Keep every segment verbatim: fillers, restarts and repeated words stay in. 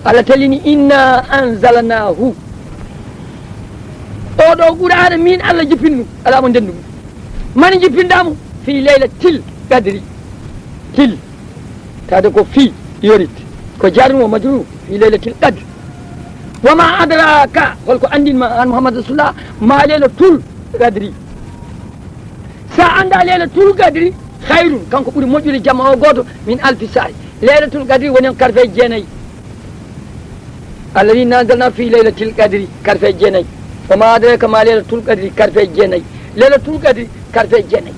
Allah tellini, "Inna anzalnahu." Oo ɗoo Qur'aana, miin Allah jippini ɗum, alaa mo ndenndi ɗum. Mani jippinɗaa mo? Fii laylatil qadri. Til. Tawde ko fii yorit. Ko jaarun o majruur. Fii laylatil qadri. Wa ma adraka, holko anndin ma aan Muhammad Rasulullah, ma laylatul qadri. Sa annda laylatul qadri, khayrun, kanko ɓuri moƴƴude jamma o gooto, min alfi sahri. Laylatul qadri woni on karfe jeenayi. Allah wi, "Inna anzalna fi laylatil qadri", karfe jeenayi. Wa ma adraka ma laylatul qadri, karfe jeenayi. Laylatul qadri, karfe jeenayi.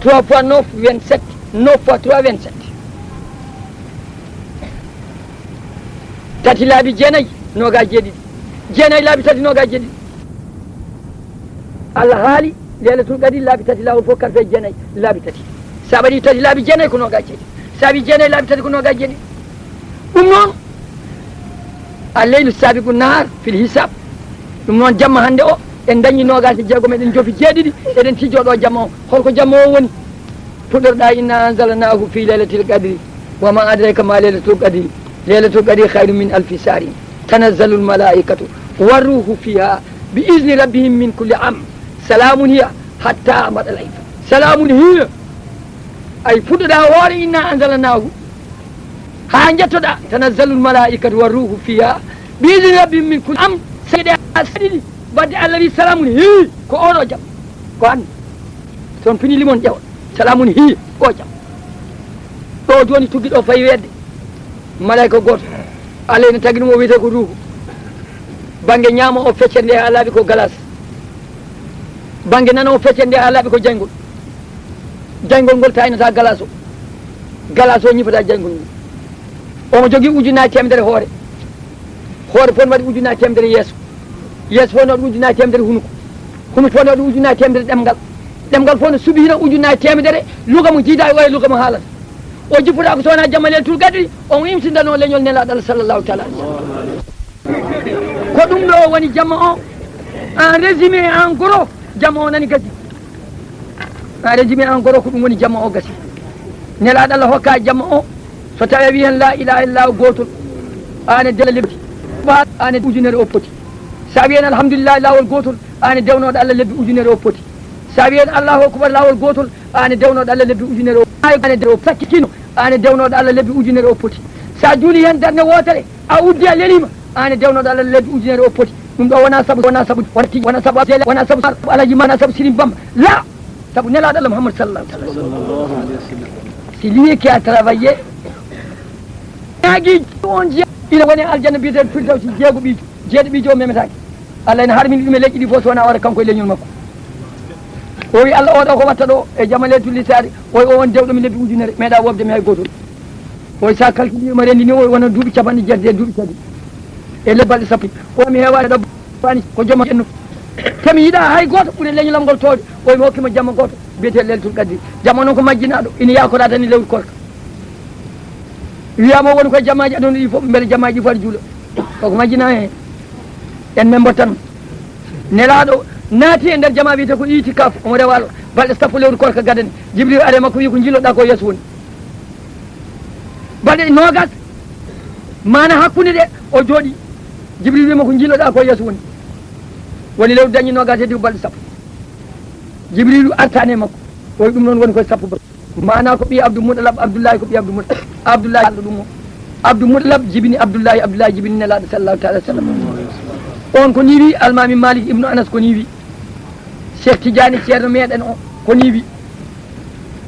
Trois fois neuf, vingt-sept. Neuf fois trois, vingt-sept. Tati laabi jeenayi, noogaas jeeɗiɗi. Jeenayi laabi tati, noogaas jeeɗiɗi. Allah haali laylatul qadri laabi tati, laawol fof karfe jeenayi laabi tati. Sa waɗi tati laabi jeenayi ko noogaas jeeɗiɗi. Sa waɗi jeenayi laabi tati ko noogaas jeeɗiɗi. Ɗum noon, al-laylu saabiqu nahar fil hisaab. Ɗum noon, jamma hannde o, en dañi noogaas e jeegom, eɗen jofi jeeɗiɗi, eɗen tijjoo ɗo jamma o. Holko jamma o woni? Puɗɗorɗaa, "Inna anzalnahu fi laylatil qadri, wa ma adraka ma laylatul qadri, laylatul qadri khayrun min alfi sahrin, tanazzalul malaikatu warruhu fiha bi izni rabbihim min kulli am, salamun hiya hatta matla'il fajr." Salamun hiya, ay puɗɗoɗaa hoore, "Inna anzalnahu," haa njettoɗaa, "Tanazzalul malaikatu warruhu fiha bi izni rabbihim min kulli am." Seeɗa a seeɗiɗi, wadde Allah wi, "Salamun hiya," ko oɗo jam, ko an. Son pini limon ƴewa. Salamun hiya, ko jam. Ɗo jooni tuggi ɗo fayi wedde. Malaika gooto. Allah ene tagi ɗum, o wiyetee ko ruuhu. Bannge ñaamo o feccere nde haa laaɓi ko galas. Bannge nano o feccere nde haa laaɓi ko jayngol. Jayngol ngol taynata galas o. Galas o ñifata jayngol ngol. Omo jogii ujunnaji teemedere hoore. Hoore fof ne waɗi ujunnaji teemedere yeeso. Yeeso fof ne waɗi ujunnaji teemedere hunuko. Hunuko fof ne waɗi ujunnaji teemedere ɗemngal. Ɗemngal fof ne suɓi hino ujunnaji teemedere luga mo jiida e oya luga mo haalata. O jippata ko so wonaa jamma Laylatul Qadri, omo imsindano leñol Nelaaɗo Allah sallallahu taala alayhi wa sallam. Ko ɗum ɗo woni jamma o. En résumé, en gros, jamma o nani gasi. En résumé, en gros, ko ɗum woni jamma o gasi. Nelaaɗo Allah hokka jamma o, so tawi a wi hen la ilaha illallah gootol, an e dewɗo lebbi, an e ujunere o poti. Sa wi hen alhamdulillah lawol gootol, an e dewnoɗo Allah lebbi ujunere o poti. Sa wi hen Allahu akbar lawol gootol, an e dewnoɗo Allah lebbi ujunere o, an e dewnoɗo Allah lebbi ujunere o poti. Sa juuli hen darnde wootere, a uddi a lelima, an e dewnoɗo Allah lebbi ujunere o poti. Ɗum ɗo wona sabu, wona sabu, wona tigi, wona sabu Abdel, wona sabu Alaji Ma, wona sabu Sirim Bamba. La, sabu Nelaaɗo Allah Muhammad sallallahu alaihi wasallam. C'est lui qui a travaillé. Ñaagi on jiya, ina woni aljanna biyeteeɗo Firdawsi, jeego ɓiijo, jeeɗo ɓiijo o memetaake. Allah ene harmini ɗum e leƴƴi ɗi fof, so wona o waɗa kanko e leñol makko. O wi Allah, oɗo ko watta ɗo e jama leydi tulli saari, o wi o won dewɗo mi lebbi ujunere, meeɗa wobde mi hay gootol. O wi sa calcule ma rendi ni, o wi wona duuɓi capanɗe jeetati e duuɓi tati e lebbi balɗe sappo. O wi mi heewaade ɗo bani ko jooma enno. Te mi yiɗa hay gooto ɓuri leñolam ngol toowde. O wi mi hokkima jamma gooto, biyetee Leylatul Qadri. Jamma noon ko majjinaaɗo, ina yaakora tan e lewru korka. Wiyama woni koye jamaaji aduna ɗi fof, mbele jamaaji ɗi fof aɗa juula. Koko majjina hen. En men mbottano. Nelaaɗo naati e nder jamaa wiyete ko itikaf, omo rewa Allah. Balɗe sappo lewru korka gadani. Jibril ari makko wi ko jilloɗa ko yeeso woni. Balɗe noogas, mana hakkunde ɗe, o jooɗi. Jibril wima ko jilloɗa ko yeeso woni. Woni lewru dañi noogas e diw balɗe sappo. Jibrilu artani e makko. O wi ɗum noon woni koye sappo balɗe. Mana ko ɓii Abdul Muɗalab, Abdullahi ko ɓii Abdul Muɗalab. Abdullahi haalɗo ɗum o. Abdul Muɗalab jibini Abdullahi, Abdullahi jibini Nelaaɗo sallallahu taala sallam. On ko ni wi, Almaami Malik ibnu Anas ko ni wi. Cheikh Tidiane Ceerno meɗen o ko ni wi.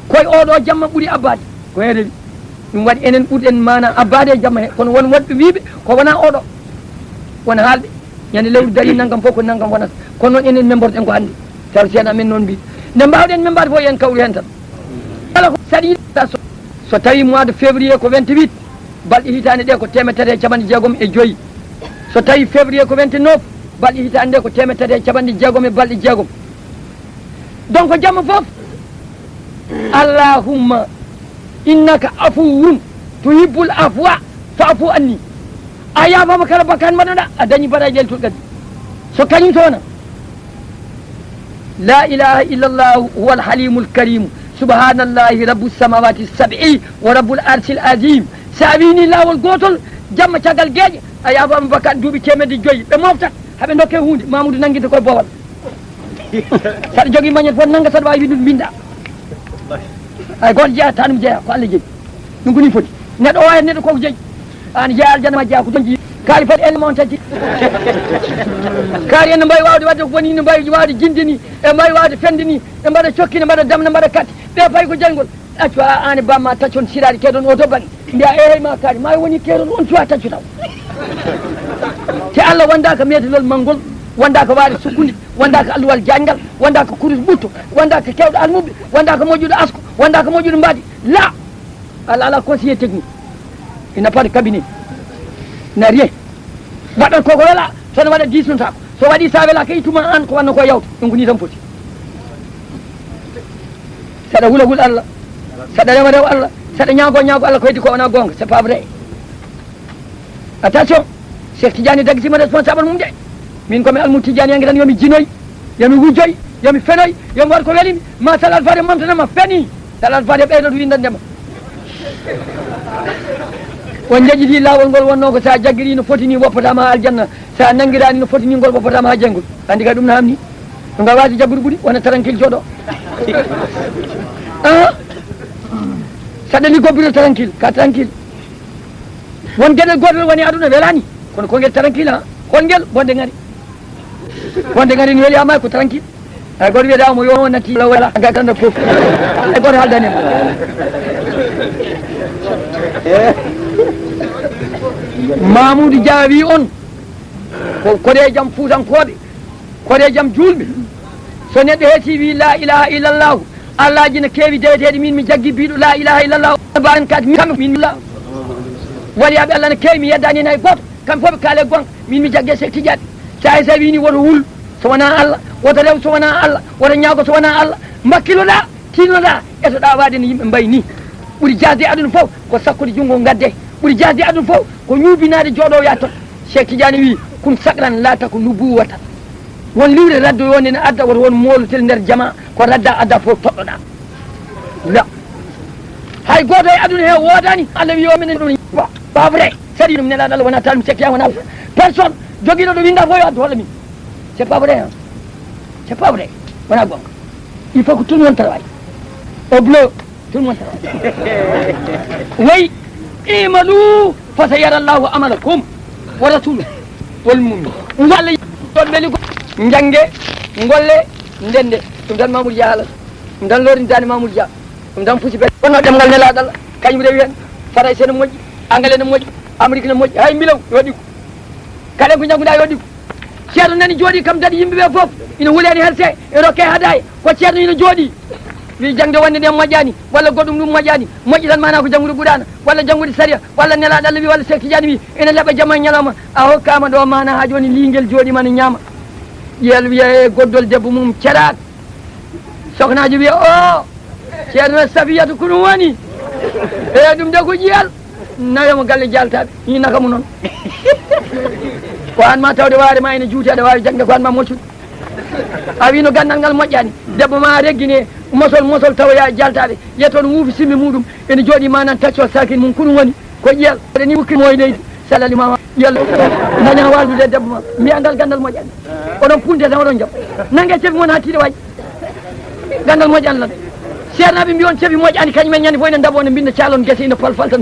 Koye oɗo jamma ɓuri abbaade. Ko hen rewi. Ɗum waɗi enen ɓurɗen mana abbaade e jamma he. Kono won woɗɓe wiɓe ko wona oɗo. Won haalɓe. Ñande lewru dari nanngam fof ko nanngam wonata. Kono noon enen memborɗen ko hannde. Taw si en amen noon mbiɗ. Nde mbawɗen membaade fof yen kawru heen tan. Kala ko saɗi so, so tawi mois de février ko vingt-huit, balɗe hitaande ɗe ko teemedde tati e capanɗe jeegom e joyi. So tawi février ko vingt-neuf, balɗe hitaande ɗe ko teemedde tati e capanɗe jeegom e balɗe jeegom. Donc jamma fof, Allahumma innaka afuwun tuhibbul afwa fa'fu anni. A yaafama kala bakkan mbaɗoɗa, a dañi baraji Leylatul Qadri. So kañum sowona, la ilaha illallah huwal halimul karim, subhanallahi rabbus samawati sab'i wa rabbul arshil azim. Sa wini lawol gotol, Jamma caggal geeƴe, a yaafaama bakkaat duuɓi teemedde joyi. Ɓe mooftat, haɓe ndokke huunde, Mamuudu nannginte koye boowal. Saɗa jogii mañet fof nannga, saɗa waawi winndude mbinnda. Hay gooto jeyaa, tan ɗum jeyaa, ko Allah jeyi. Ɗum ko nii foti. Neɗɗo o e neɗɗo koko jeyi. Aan jeyaa aljanna ma jeyaa ko ɗum jeyi. Kaari foti en mon tati. Kaari en no mbawi waawde wadde ko boni, no mbawi waawde jinde ni, e mbawi waawde fende ni, ɓe mbaɗa cokki, ne mbaɗa dam, ne mbaɗa katti. Ɓe payi ko jayngol. Accu a, aan e bamma taccon siraade keɗon oto bani. Mbiya, "Eehey ma kaari, ma woni keɗon on cuwa taccu taw." Te Allah wondaaka meetelol manngol, wondaaka waade sukkunde, wondaaka alluwal jaaƴngal, wondaaka kurus ɓutto, wondaaka kewɗo almuɓɓe, wondaaka moƴƴuɗo asko, wondaaka moƴƴuɗo mbaadi. La! Allah alaa conseiller technique. Il n'a pas de cabinet. Il n'a rien. Waɗat koko wela, so ne waɗa diisnotaako. So waɗi sa welaaka, ittuma aan ko wanno ko yawta. Ɗum ko nii tan foti. Saɗa hula hul Allah, saɗa rewa rew Allah, saɗa ñaago ñaago Allah ko heddi ko wona goonga, c'est pas vrai. Attention, Cheikh Tidiane dagisima responsable mum de. Min komi almu Tidiane yangi tan yomi jinoy, yomi wujjoy, yomi fenoy, yomi waɗ ko welimi. Ma sal alfaade momtanama feni. Sal alfaade ɓeydo to windandema. On jaƴidi laawol ngol wonno ko sa jaggiri no foti ni woppatama aljanna, sa nangirani no foti ni ngol woppatama ha jayngol. Andi ka ɗum na hamni. Ɗo nga waasi jaggude ɓuri, wona tranquille jooɗo. Ah? Saɗa liggo bureau tranquille, ka tranquille. Won geɗel gotel woni aduna welani, kono ko ngel tranquille, ha? Hol ngel? Bonde ngari. Bonde ngari ni weli ama ko tranquille. Ay goto wiyata mo yo natti law wala ga kanda fof. Ay goto haldani mo. Mamoudou Dia wi on ko koɗe jam fuutankooɓe. Koɗe jam juulɓe. So neɗɗo heeti wi la ilaha illallahu, Allaji ne keewi deweteeɗi, min mi jaggi biiɗo la ilaha illallahu. Ba en kadi min kamɓe min la. Waliyaaɓe Allah ne keewi, mi yeddani hen hay gooto. Kamɓe fof ɓe kaale gonga, min mi jagge Cheikh Tidiane. Sa e sa wini woto hul so wona Allah, woto rew so wona Allah, woto ñaago so wona Allah. Mbakkiloɗa, tinnoɗa, etoɗa waade no yimɓe mbayi ni. Ɓuri jasde aduna fof ko sakkude junngo gadde. Ɓuri jasde aduna fof ko ñuubinaade jooɗowo ya toon. Cheikh Tidiane wi, kun sakran laata ko nubuwata. Won liwre raddo yo nene adda, woto won moolotel nder jama, ko radda adda fof toɗɗoɗa. La. Hay gooto e aduna he woodani, Allah wi o minen ɗum, pas vrai. Sadi ɗum nelaɗo Allah wona talmi sekkiya wona personne. Jogiiɗo ɗo winda fof yo addu holla min. C'est pas vrai, hein? C'est pas vrai. Wona gonga. Il faut que tout le monde travaille. Au bleu, tout le monde travaille. Oui. Imalu fa sayara Allahu amalakum wa rasuluhu wal mu'minun. Ngo Allah ɗon ɓeli ko njannge, ngolle, ndende. Ɗum tan Mamoudou Dia haalata. Ɗum tan lorintani Mamoudou Dia. Ɗum tan fusi ɓe. Wonno ɗemngal nelaɗo Allah, kañum rewi hen. Farayse ne moƴƴi, Angale ne moƴƴi, Amérique ne moƴƴi, hay mbilaw, yo ɗiggu. Kaɗen ko njannguɗa yo ɗiggu. Ceerno nani jooɗi kam daɗi yimɓe ɓe fof. Ina hulani helse, e rokke hadaye. Ko ceerno ina jooɗi. Wi jangde wonde nde moƴƴani, walla goɗɗum ɗum moƴƴani. Moƴƴi tan mana ko janngude Qur'ana, walla janngude sariya, walla nelaɗo Allah wi, walla Cheikh Tidiane wi, ina leɓa jama e ñalawma. A hokkama ɗo mana ha joni lingel jooɗima ne ñaama. Ƴeel wiya e goddol debbo mum ceraɗo. Soknaajo wiya, "O, ceerno Safiyatu ko ɗum woni?" E ɗum de ko ƴiyal. Nayomo galle jaltaɓe. Ni naka mu noon. Ko an ma tawde waare ma ene juuti, aɗa waawi jaŋde ko an ma moccude. A wino ganndal ngal moƴƴani. Debbo ma reggine mosol, mosol tawoya jaltaɓe. Yettoon wuufi simmi muɗum. Ene jooɗi ma nan tacco sakin mum ko ɗum woni. Ko ƴiyal. Aɗa ni wukki moy leydi. Salali ma ƴiyal. Daña waldude debbo ma. Mbiya ngal ganndal moƴƴani. Oɗon punde tan oɗon jam. Nange cefi mon ha tiiɗe waji. Ganndal moƴƴani lan. Seernaaɓe mbi on cefi moƴƴani, kañum en ñande fof ene ndabo, ne mbinda calon gese, ina palfal tan.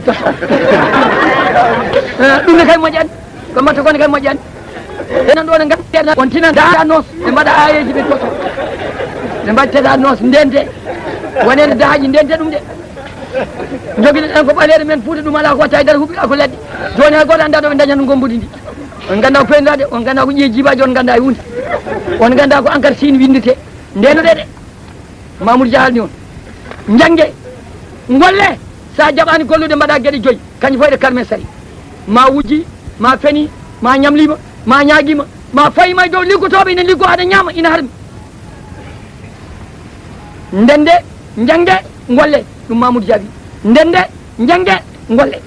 Eh, ɗum ne kay moƴƴani. Ko mbatta ko ne kay moƴƴani. Enen ɗo ne ngadda seernaaɓe, on tinan da nos, ɓe mbaɗa ayeji ɓe toto. Ɓe mbaɗi teta nos, ndente. Wonede dahaji, ndente ɗum de. Jogiɗen en ko ɓaleere men Fuuta, ɗum alaa ko watta e nder huɓɓi, alaa ko ladde. Jooni hay gooto anndaa ɗo ɓe ndañata ngommbudi ndi. On nganndaa ko peynirade, on nganndaa ko ƴiye jiibaaji, on nganndaa e huunde. On nganndaa ko encre Siin winndetee. Ndeenodee de. Mamoudou Dia haalni on. Njannge, ngolle, so a jaɓaani gollude, mbaɗa geɗe joyi. Kañum fof eɗe karme sari. Ma wujji, ma feni, ma ñamliima, ma ñaagiima, ma fayiima e dow liggotooɓe ina liggoo aɗa ñaama, ina harmi. Ndende, njannge, ngolle, ɗum Mamoudou Dia wi. Ndende, njannge, ngolle.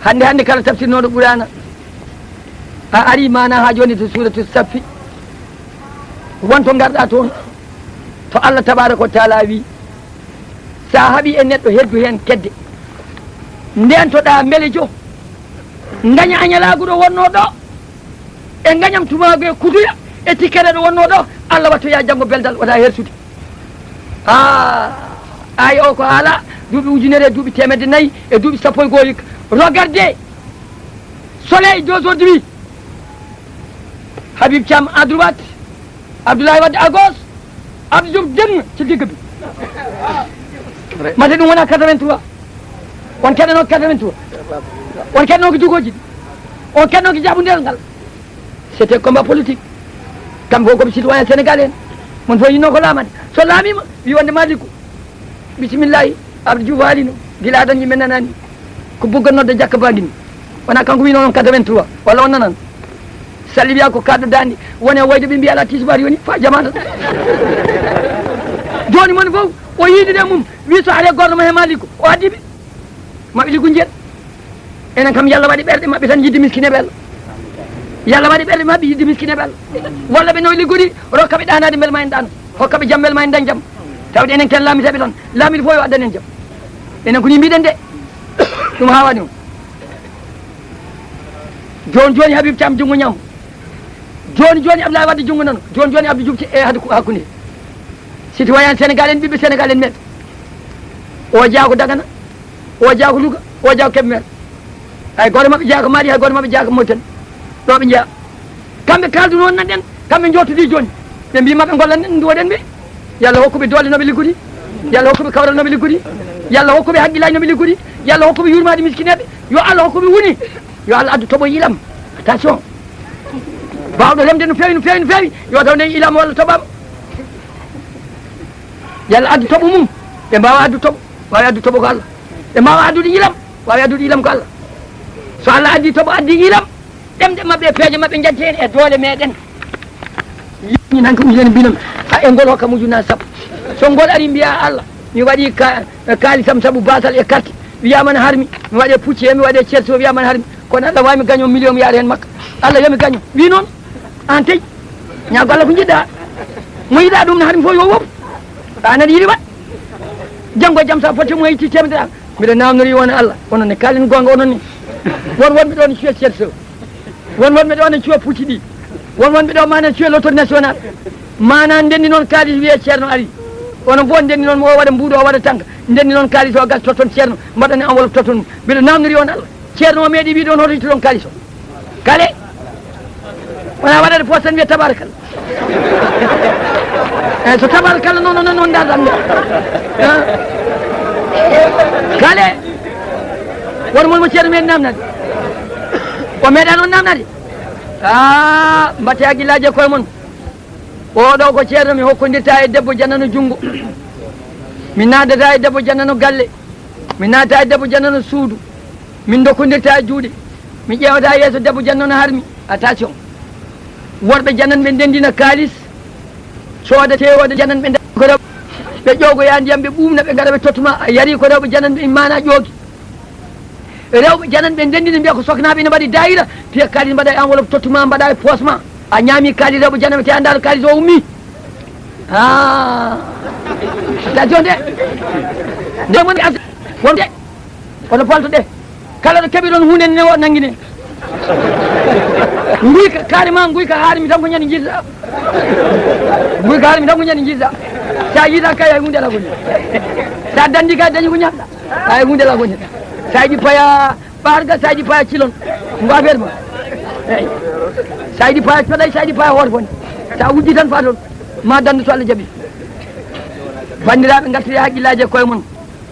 Hannde, hannde kala tafsirnooɗo Qur'aana, a ari mana haa jooni to suuratu Saffi, won to ngarɗa toon, to Allah tabaaraka wa taala wi, so a haɓi e neɗɗo heddu heen kedde, ndeentoɗaa mbelejo, Ngaña añalaagu ɗo wonnoo ɗo, e ngañam tumaagu e kutuya, e tikkere ɗo wonnoo ɗo, Allah wattoya janngo beldal, wata hersude. Ah, ay o ko haala, duuɓi ujunere, e duuɓi teemedde nayi, e duuɓi sappo e go'o hikka. Regardez, soleil d'aujourd'hui, Habib Thiam à droite, Abdoulaye Wade à gauche, Abdou Diouf dënn ci digg bi. Mate ɗum wona quatre-vingt-trois. On keɗano quatre-vingt-trois. On keɗano ko jogooji ɗi. On keɗano ko jaabundeegal ngal. C'était combat politique. Kamɓe fof koɓe citoyen sénégalais en. Mon fof yinno ko laamade. So laamima, wi wonde Malick, bisimillahi, Abdou Diouf haalino, gila adan yimɓe nanani. Ko bugga nodde jakka bagini. Wona kanko wino on quatre-vingt-trois. Walla on nanan. Salli wiya ko kaɗɗo dandi. Wone wayde ɓe mbiya ala tisbari woni fa jamata. Joni mon fof, o yiidude mum. Wi so are gorno ma he Malick, o addiɓe. Maɓe liggu njel. Enen kam, Yalla waɗi ɓerɗe maɓɓe tan yidde miskine ɓe Allah. Yalla waɗi ɓerɗe maɓɓe yidde miskine ɓe Allah. Walla ɓe no liggude, rokka ɓe ɗaanaade mbele ma en ɗaano. Hokka ɓe jam mbele ma en dañ jam. Tawde enen ken laamiteeɓe tan. Laamiiɗo fof yo addan en jam. Enen ko ni mbiɗen de. Ɗum haawani on. Jooni jooni Habib Thiam junngo ñaamo. Jooni jooni Abdoulaye Wade junngo nano. Jooni jooni Abdou Diouf e hakkunde. Citoyen Sénégal en, ɓiɓɓe Sénégal en meeɗa. O jeyaa ko Dagana. O jeyaa ko Louga, o jeyaa ko Kébémer. Hay gooto maɓɓe jeyaa ko Mali, hay gooto maɓɓe jeyaa ko Mauritanie. Ɗo ɓe njeyaa. Kamɓe kaaldu noon nan ɗen, kamɓe njottodii jooni. Ɓe mbii maɓɓe ngollan en, nduwoɗen ɓe. Yalla hokku ɓe doole no ɓe liggodi. Yalla hokku ɓe kawral no ɓe liggodi. Yalla hokku ɓe haqqillaaji no ɓe liggodi. Yalla hokku ɓe yurmaade miskineeɓe. Yo Allah hokku ɓe woni. Yo Allah addu toɓo yilam. Attention. Baawɗo remde no feewi, no feewi, no feewi. Yo taw nden yilam walla toɓaama. Yalla addu toɓo mum. Ɓe mbaawa addu toɓo. Waawi addu toɓo ko Allah. Ɓe mbaawa addude yilam. Waawi addude yilam ko Allah. So Allah addi toɓo, addi yilam, ɗemɗe maɓɓe e peeje maɓɓe njaccee e doole meɗen. Yiɗi nan ko ujunere mbiɗon, a e ngol hokka ujunere sappo. So ngol ari mbiya Allah, mi waɗi ka-, kaalisam sabu basal e carte. Wiyama ne harmi, mi waɗe pucci he, mi waɗe cerso, wiyama ne harmi. Kono Allah wawi mi gaño million mi yaade hen Makka. Allah yomi gaño. Wi noon, an tey. Ñaago Allah ko jiɗɗa. Mo yiɗa ɗum ne harmi fof yo wop. An aɗa yiɗi waɗ. Janngo e jam sa fotti mo yetti temedere an. Mbiɗa namnori won Allah. Onon ne kaalen goonga onon ni. Won wonɓe ɗo ne cuwa cerso. Won wonɓe ɗo ne cuwa pucci ɗi. Won wonɓe ɗo mana cuwa lotto national. Mana ndenndi noon kaalis wiye ceerno ari. Onon fof ndenndi noon mo o waɗa mbuuɗo o waɗa tanga. Ndenndi noon kaalis o gas totton ceerno. Mbaɗa ne enveloppe totton. Mbiɗa namnori on Allah. Ceerno o meeɗi wiide on hoto ittu ɗon kaalis o. Kale. Wona waɗade poos tan wiya tabarakalla. Eyi, so tabarakalla noon, noon, noon dardan nde. Ah. Kale. Won mon mo ceerno meeɗi namnade. O meeɗa noon namnade. Ah, mbatte hakkillaaji e koye mon. Oɗo ko ceerno mi hokkondirta e debbo janano junngo. Mi naadata e debbo janano galle. Mi naata e debbo janano suudu. Min dokkondirta e juuɗe. Mi ƴeewata yeeso debbo janano harmi. Attention. Worɓe janan ɓe ndendina kaalis. Cooda teewooda janan ɓe nda-, ko rewɓe. Ɓe ƴoogoya ndiyam ɓe ɓuumna ɓe ngara ɓe tottuma. A yari ko rewɓe janan ɓe mana ƴoogi. Rewɓe janan ɓe ndendina mbiya ko soknaaɓe ina mbaɗi daayira. Piya kaalis mbaɗa e enveloppe tottuma mbaɗa e poos ma. A ñaami kaalis rewɓe janan ɓe te anndaano kaalis o ummi. Ah. Attention de. Nde woni as-, wonde. Kono palto ɗe. Kala ɗo keɓiɗon huunde ne o nanngine. Nguyka, carrément nguyka haarimi tan ko ñande jiida. Nguyka haarimi tan ko ñande jiida. Sa yiita kay hay huunde ala ko ñande. Sa dandi kay dañi ko ñamɗa. Hay huunde ala ko ñande. Sa yiɗi paya ɓarga, sa yiɗi paya cilon. Ngo affaire ma. Eyi. Sa yiɗi paya coɗay, sa yiɗi paya hoore fone. Sa wujji tan fa toon. Ma dandu so Allah jaɓi. Banndiraaɓe, ngartiri hakkillaaji e koye mon.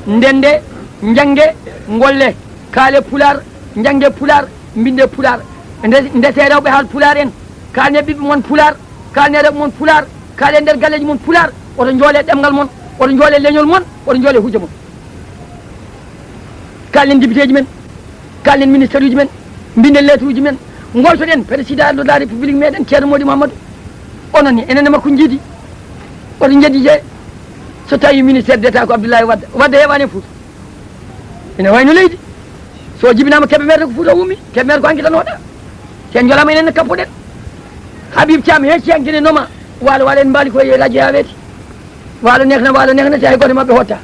Ndende, njannge, ngolle, kaale Pulaar, njannge Pulaar, mbinde Pulaar. Nde-, ndese rewɓe haal Pulaar en, kaalne ɓiɓɓe mon Pulaar, kaalne rewɓe mon Pulaar, kaale nder galleeji mon Pulaar, oto njoole ɗemngal mon, oto njoole leñol mon, oto njoole hujja mon. Kaalen député ji men, kaalen ministre uji men, mbinden lettre uji men, ngoltoɗen président de la république meɗen Ceerno Modi Mamadou. Onon ni, enen e makko jiidi, oto njeddi je, so tawi ministère d'état ko Abdoulaye Wade, Wade heɓani e Fouta. Ene wayno leydi. So jibinama Kébémer ko Fouta wummi, Kébémer ko hanki tan hoɗa. Sen jolama enen ne kappuɗen. Habib Thiam hecci hanki ne noma. Walo walo en mbali koye radio ha weeti. Walo nekna, walo nekna, te hay goto mabɓe hotta.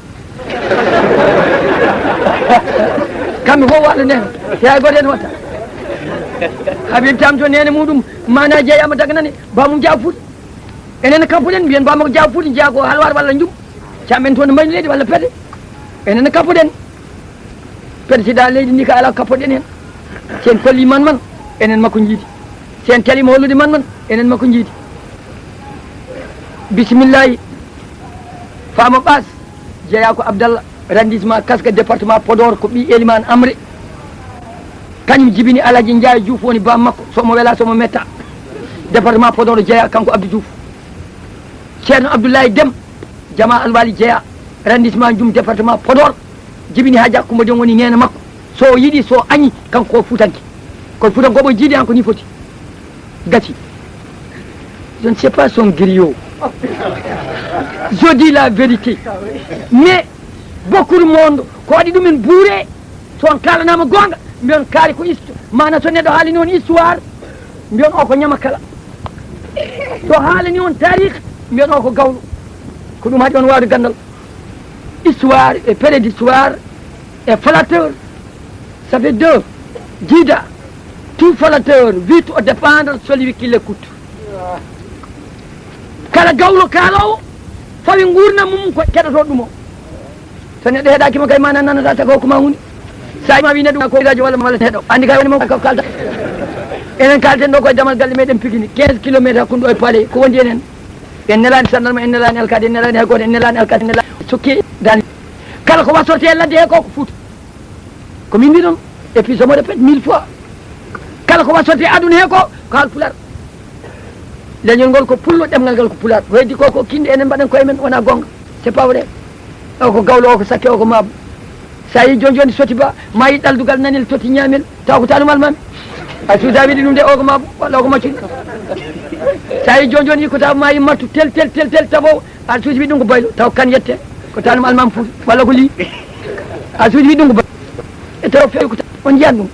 Kamɓe fof walo nekna, te hay goto en hotta. Habib Thiam to neene muɗum, mana jeeyama daga nane, bamum Jaaw Fuuta. Enen kappuɗen, mbiyen bamako Jaaw Fuuta, jeeya ko Halwar walla Njum. Cammen toon no mbayni leydi walla Pete. Enen kappuɗen. Président leydi ndi ka ala kappoɗen hen. Si en kolli man man, enen makko jiidi. Si en calima hollude man man, enen makko jiidi. Bisimillahi. Faama Ɓas, jeeya ko Abdallah, arrondissement Kaska, département Podor, ko ɓii Elimane Amre. Kañum jibini Alhaji Njaay Juuf, woni bam makko, somo wela, somo metta. Département Podor jeeya, kanko Abdou Juuf. Ceerno Abdoulaye Dem, Jama Alwali jeeya, arrondissement Njum, département Podor, jibini Haji Kumba Dem, woni neene makko. So o yiɗi, so o añi, kanko ko Fuutanke. Kono Fuutankooɓe o jiidi han ko ni foti. Gasi. Je ne sais pas son griot. Je dis la vérité. Mais beaucoup de monde, ko waɗi ɗumen buure, so on kaalanama goonga, mbiyon kaari ko isto. Mana so neɗɗo haalani on histoire, mbiyon o ko ñama kala. So haalani on taarikh, mbiyon o ko gawlo. Ko ɗum haɗi on waawde ganndal. Histoire et période d'histoire et flatteur, ça fait deux. Jiida, tout flatteur vit au dépendre celui qui l'écoute. Kala gawlo kaaloowo, fawi nguurndam mum ko keɗoto ɗum o. So neɗɗo heɗaaki mo kay, mana nanata tago ko ma woni. Sa ima wi neɗɗo ko radio walla walla heɗo. Andi kay woni mo ko kalta. Enen kalten ɗo koye damal galle meɗen Pikini, quinze kilomètres hakkunde ɗo e Palais. Ko wondi enen? En nelani sandal ma, en nelani alkade, en nelani hay goto, en nelani alkade, en nelani sukki dani. Kala ko wasorte e ladde he ko, ko Fuuta. Ko min mbiɗon, et puis je me répète mille fois. Kala ko wasorte e aduna he ko, ko Haalpulaar. Leñol ngol ko pullo, ɗemngal ngal ko Pulaar. Ko heddi ko, ko kinde enen mbaɗen koye men, wona goonga. C'est pas vrai. O ko gawlo, o ko sakke, o ko maabo. Sa yi joni joni soti ba, ma yi ɗaldugal nanel toti ñaamel, taw ko tanum almaami. A suusa wiɗi ɗum de, o ko maabo, walla o ko maccuɗo. Sa yi joni joni yi ko taw ma yi martu tel, tel, tel, tel, tabo, a suusi wiɗi ɗum ko baylo, taw kan yette, ko tanum almaami Fuuta, walla ko lii. A suusi wiɗi ɗum ko baylo. E taw fewi ko taw, on jiyan ɗum.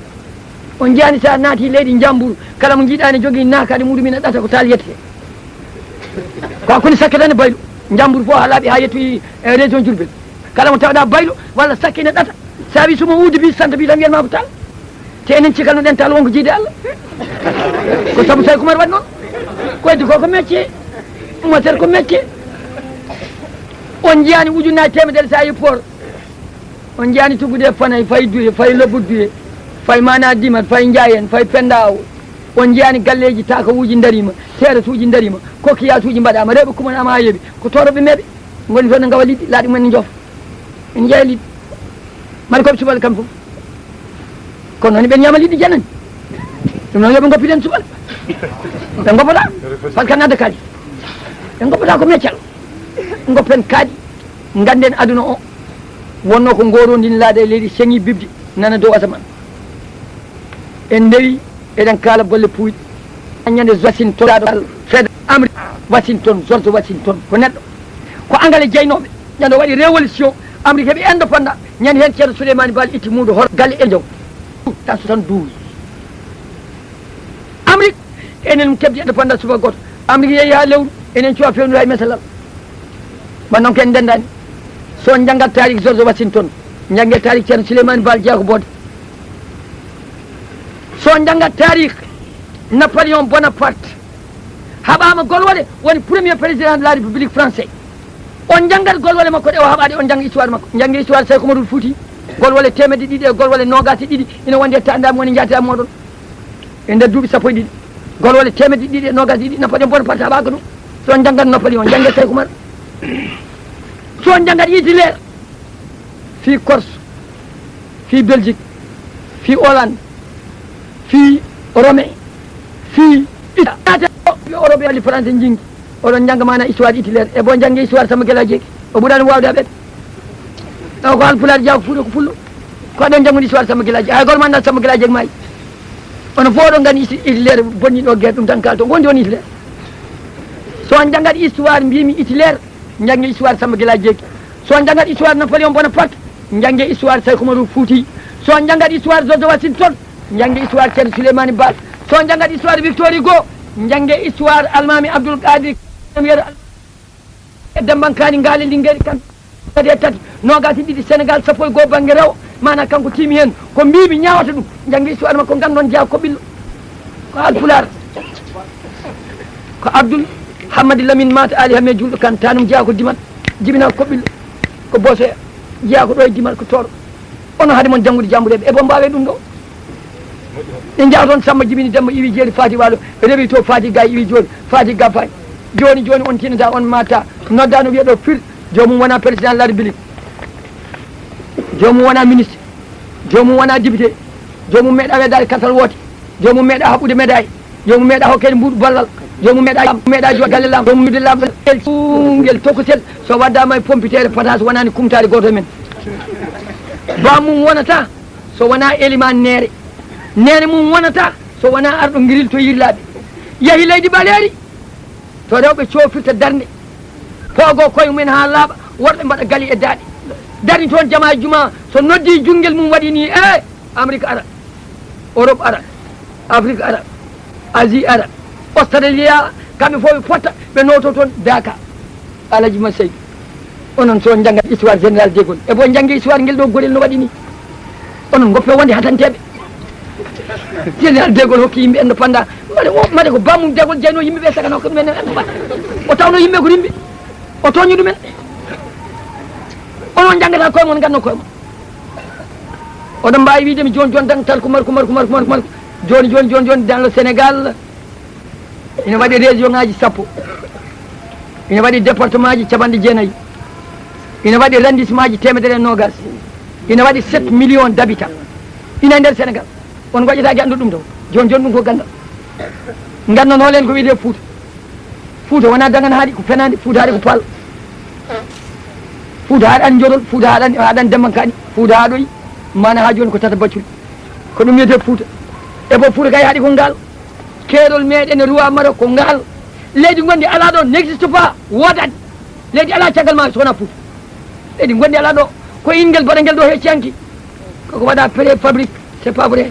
On njiyaani so a naati leydi Njambur, kala mo njiiɗaa ne jogii naakaade muɗum ina ɗata ko taal yette. Ko hakkunde sakke tan e baylo. Njambur fof haa laaɓi haa yettoyi e région Diourbel. Kala mo tawɗaa baylo walla sakke ina ɗata. So a wii suma uudi bi santa bi tan wiyan ma ko taal. Te enen cikalno ɗen taal wonko jiidi Allah. Ko sabu Sayku Umar waɗi noon. Ko heddi ko ko métier. Moteur ko métier. On njiyaani ujunnaaji teemedere so a yi port. On njiyaani tuggude e Fanay, fay Duye, fay Lobbo Duye, fay Mana Dimat, fay Njaay en, fay Penda Aw. On njiyaani galleeji takawuuji ndariima, terasuuji ndariima, kokkiyaasuuji mbaɗaama, rewɓe kumanaama haa heewi. Ko toorooɓe meeɓe ngoni toon ne ngawa liɗɗi, laaɗi mumen ne njoofa. En njeya liɗɗi. Mari ko ɓe subal kam fof. Kono noon ɓe ñaama liɗɗi janani. Ɗum noon yo ɓe ngoppiten subal. Ɓe ngoppoɗaa. Par ce que nadda kadi. Ɓe ngoppoɗaa ko meccal. Ngoppen kadi. Ngannden aduna o wonno ko ngorondin laada e leydi, seŋi bibdi nana dow asaman. En ndewi, eɗen kaala bolle puuyɗe. Ñande Washington, fed Amri Washington, George Washington, ko neɗɗo. Ko Angale jeynooɓe. Ñande o waɗi révolution, Amri heɓi indépendant. Ñande heen Ceerno Souleymane Baal itti muudo hor galle e jaw. Tan soixante-douze. Amérique, enen keɓdi indépendance subaka gooto. Amérique yehi haa lewru, enen cuwa fewnir hay mesalal. Ba noon ko en ndendaani. So on njanngat taariik George Washington, njannge taariik Ceerno Souleymane Baal Jeyaa ko Boode. So on njanngat taariik Napoléon Bonaparte, haɓaama golwole, woni premier président de la République français. On njanngat golwole makko ɗe o haɓaade, on njannga histoire makko. Njannge histoire Seeku Umarul Fuuti, golwole teemedde ɗiɗi e golwole noogaas e ɗiɗi ina wondi e taandaam woni njaati e mooɗon. E nder duuɓi sappo e ɗiɗi, golwole teemedde ɗiɗi e noogaas e ɗiɗi, Napoléon Bonaparte haɓaaka ɗum. So on njanngat Napoléon, njannge Seeku Umar. So on njanngat Hitler, fii Corse, fii Belgique, fii Hollande, fii Rome, fii Ita-, Europe walla Faransi njingi. Oɗon njannga maana histoire Hitler, e bo njannge histoire Samba Gela Jeegi. O ɓuraani waawde aɓeede. Taw ko Haalpulaar Jeyaa ko Fuuta ko Pullo. Ko aɗon njanngude histoire Samba Gela Jeegi. Hay gooto ma anndaa Samba Gela Jeegi maayi. Onon fof oɗon nganndi Hit-, Hitler bonni ɗo guerre, ɗum tan kaalton. Ko wondi on Hitler? So on njanngat histoire mbimi Hitler, njannge histoire Samba Gila Jeegi. So on njanngat histoire Napoléon Bonaparte, njannge histoire Seeku Umaru Fuuti. So on njanngat histoire George Washington, njannge histoire Ceerno Souleymane Baal. So on njanngat histoire Victor Hugo, njannge histoire Almaami Abdul Qadir, premier e Dembankaani Ngaale Lingeeri kan. Kadi e tati, noogaas e ɗiɗi Senegaal, sappo e goo bannge rewo, maanaa kanko tiimi heen. Ko mbiimi ñaawata ɗum, njannge histoire makko, nganndon Jeyaa ko ɓillo. Haalpulaar. Ko Abdoul Hammadi Lamine Mata Ali Hamme Julɗo Kan, tanum jeyaa ko Dimal, jibinaa ko Koɓɓillo, ko Bosoya, jeyaa ko ɗo e Dimal, ko Tooro. Onon haade mon janngude jambureeɓe, e bo mbaawe ɗum ɗo. Ɗe njaha toon, Samba jibini Demba iwi jeeri, faati waalo, rewi to, faati gaay iwi jooni, faati gabbaani. Jooni, jooni on tinata, on maata, noddaano wiya ɗo pir, joomum wona président de la République. Joomum wona ministre. Joomum wona député. Joomum meeɗa weddaade kartal woote. Joomum meeɗa haɓɓude médaille. Joomum meeɗa hokkeede mbuuɗu ballal. Joomum meeɗa, meeɗa jo galle lam. Joomum de lam. El ngel tokosel. So waddama e pompiteere, patas wonani kumtaade gooto men. Ba mum wonata so wona eliman neere. Neene mum wonata so wona arɗo ngiril to yirlaaɓe. Yahi leydi ɓaleeri to rewɓe cofirta darnde. Poogo koye mumen haa laaɓa, worɓe mbaɗa gali e daaɗe. Darni toon jamaa juma, so noddi junngel mum waɗi ni, e Amérique ara, Europe ara, Afrique ara, Asie ara, Australia, kamɓe fof ɓe potta, ɓe nooto toon Daaka. Alaji Masey, onon so njanngat histoire général de Gaulle, e bo njanngi histoire ngel ɗo gorel no waɗi ni. Onon ngoppe wonde hatanteeɓe. Général de Gaulle hokki yimɓe indépendance. Mbaɗe o, mbaɗe ko bamum de Gaulle jeyno yimɓe ɓe, sagano ko ɗumen en ko mbaɗa. O tawno yimɓe ko rimɓe. O tooñi ɗumen. Onon njanngata koye mon, nganno koye mon. Oɗon mbaawi wiide mi jooni jooni tan tal ko marko, marko, marko, marko, marko. Jooni, jooni, jooni, jooni dans le Sénégal, ina waɗi région ngaji sappo. Ina waɗi département ji capanɗe jeenayi. Ina waɗi arrondissement ji teemedere e noogas. Ina waɗi sept millions d'habitants. Ina e nder Sénégal. On ngoƴataake anndu ɗum ɗo. Jooni, jooni ɗum ko ganndal. Nganndanoo leen ko wiyetee Fuuta. Fuuta wonaa dangan haaɗi ko fenaande, Fuuta haaɗi ko paal. Fuuta haaɗani njorol, Fuuta haaɗani, haaɗani dembankaani, Fuuta haaɗoyi, maana haa jooni ko tata bacculi. Ko ɗum wiyetee Fuuta. E bo Fuuta kay haaɗi ko ngaal. Keerol meeɗen e Roi Maroc ko ngaal. Leydi ngondi alaa ɗo, n'existe pas, woodaani. Leydi alaa caggal maa so wonaa Fuuta. Leydi ngondi alaa ɗo, ko ingel baɗangel ɗo hecci hanki. Koko waɗa préfabrique, c'est pas vrai.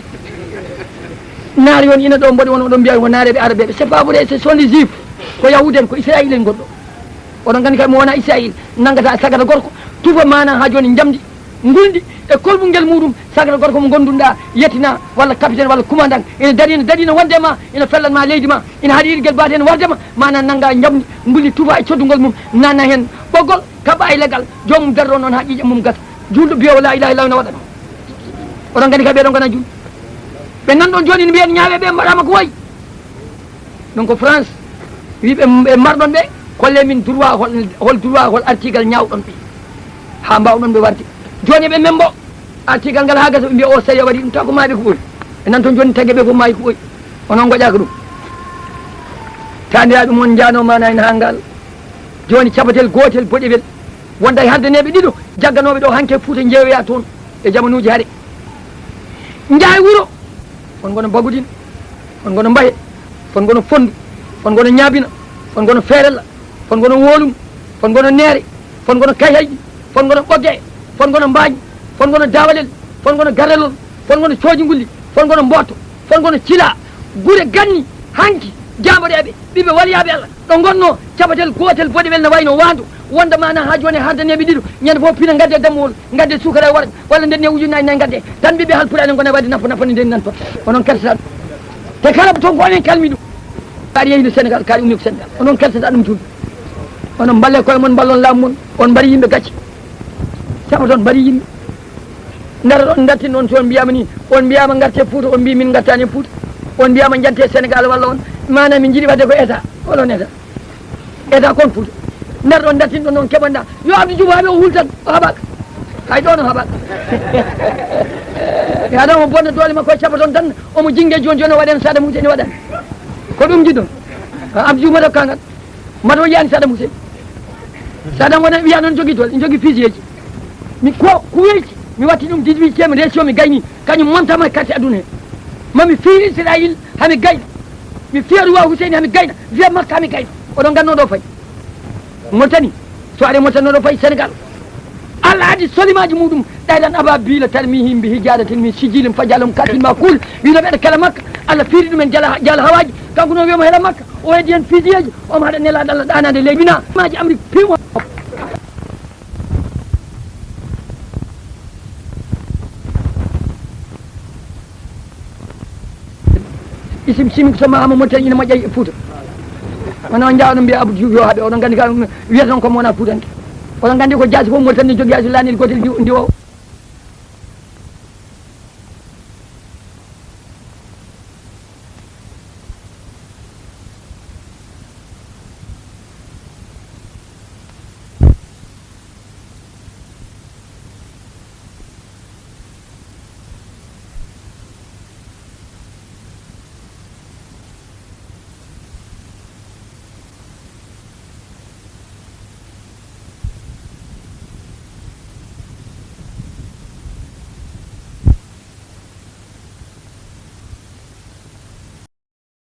Naar yon ina ɗo mboɗi won oɗon mbiya ko naareɓe arabeɓe, c'est pas vrai, ce sont les juifs. Ko yahuud en, ko Israël en gonɗo. Oɗon nganndi kay mo wona Israël, nanngata sagata gorko, tufa maana haa jooni njamndi, ngulndi, e kolɓungel muɗum, sagata gorko mo ngondunɗa, yettina, walla capitaine, walla commandant, ina darina, darina wonde ma, ina fellan ma leydi ma, ina haɗi irgel baate ene warde ma, maana nannga njamndi, ngulndi tufa e coddugol mum, nanna heen ɓoggol, kaɓɓa e leggal, joomum darro noon haa ƴiiƴam mum gasa. Juulɗo biyowo la ilaha illallah no waɗa ɗum. Oɗon nganndi kay ɓeɗon ngona juulɓe. Ɓe nan ɗon jooni ne mbiyen ñaawe ɓe mbaɗama ko wayi. Ɗum ko France. Wi ɓe, ɓe marɗon ɓe, kolle min droit hol, hol droit, hol article ñaawɗon ɓe. Haa mbaawɗon ɓe warde. Jooni ɓe membo article ngal haa gasa ɓe mbiya o sariya waɗi ɗum, taw ko maaɓe ko ɓuri. Ɓe nan toon jooni tagge ɓe fof maayi ko ɓuri. Onon ngoƴaaka ɗum. Taaniraaɓe mon njaano maana en haa ngal. Jooni cabatel gootel boɗewel. Wonda e hardaneeɓe ɗiɗo jagganooɓe ɗo hanke Fuuta njeeyoya toon e jamanuuji hare. Njaha e wuro, fon ngono Bagudin, fon ngono Mbahe, fon ngono Fondu, fon ngono Ñaabina, fon ngono Feerella, fon ngono Wolum, fon ngono Neere, fon ngono Kayhayɗi, fon ngono Ɓogge, fon ngono Mbaañ, fon ngono Dawalel, fon ngono Garrelol, fon ngono Cooji Ngulli, fon ngono Mboto, fon ngono Cila, gure ganni, hanki, jaamboreeɓe, ɓiɓɓe waliyaaɓe Allah. Ɗo ngonno cabatel gootel boɗewel no wayno waandu, wonda maana haa jooni hardaneeɓe ɗiɗo, ñande fof pina ngadde dammuwol, ngadde suukara e warga, walla ndenne ujunnaji nayi ngadde, tan ɓiɓɓe halpulaar en ngona waɗde nappo nappo ne nden nan toon. Onon kersataa ɗum. Te kala toon ko onon kalmi ɗum. Kaari yehi no Sénégal, kaari ummi ko Sénégal. Onon kersataa ɗum juulɓe. Onon mballe koye mon, mballon laamu mon, on mbari yimɓe gacce. Caɓa toon mbari yimɓe. Ndara ɗon, ndartin on, so on mbiyaama ni, on mbiyaama ngarte Fuuta, on mbii min ngartaani e Fuuta. On mbiyaama njante Sénégal walla on, maanaam min njiɗi waɗde ko état. Holon état? État kon Fuuta. Ndara ɗon, ndartin ɗon noon keɓanɗa. Yo Abdou Diouf haɓe o hultan, o haɓaaka. Hay ɗoon o haɓaaka. Yo Adama o bonna doole makko, o caɓa toon tan, omo jinge jooni jooni o waɗen Saddam Hussein waɗani. Ko ɗum njiɗɗon. Abdou Diouf mata kangal. Mata o yiyaani Saddam Hussein. Saddam wona wiya noon jogii doole, jogii fusilleeji. Mi ko Kuwait, mi watti ɗum dix-huitième région, mi gayni, kañum montama e carte aduna he. Ma mi fiir Israël, hami gayna. Mi fiya Roi Hussein, hami gayna. Fiya Makka, hami gayna. Oɗon ngannoo ɗo fayi. Mauritanie, so ari Mauritanie ɗo fayi Sénégal. Allah adi solimaaji muɗum, ɗayran ababiila tarmihim bi hijaratin min sijilin fajalum katin makul. Wino ɓeɗa kala Makka, Allah fiiri ɗumen jala, jala hawaaji. Kanko noon wiyamo hela Makka, o heddi hen fusilleeji, omo haɗa Nelaaɗo Allah ɗaanaade leydi. Wina maaji Amrik piimo. Isim simi ko so Mahama Mauritanie ina moƴƴa e Fouta. Wona on njaa oɗon mbiya Abdou Diouf yo haaɓe, oɗon nganndi ka wiyata on ko mo wona Fuutanke. Oɗon nganndi ko jaasi fof Mauritanie jogii, hay so laanel gootel ndi, ndi o.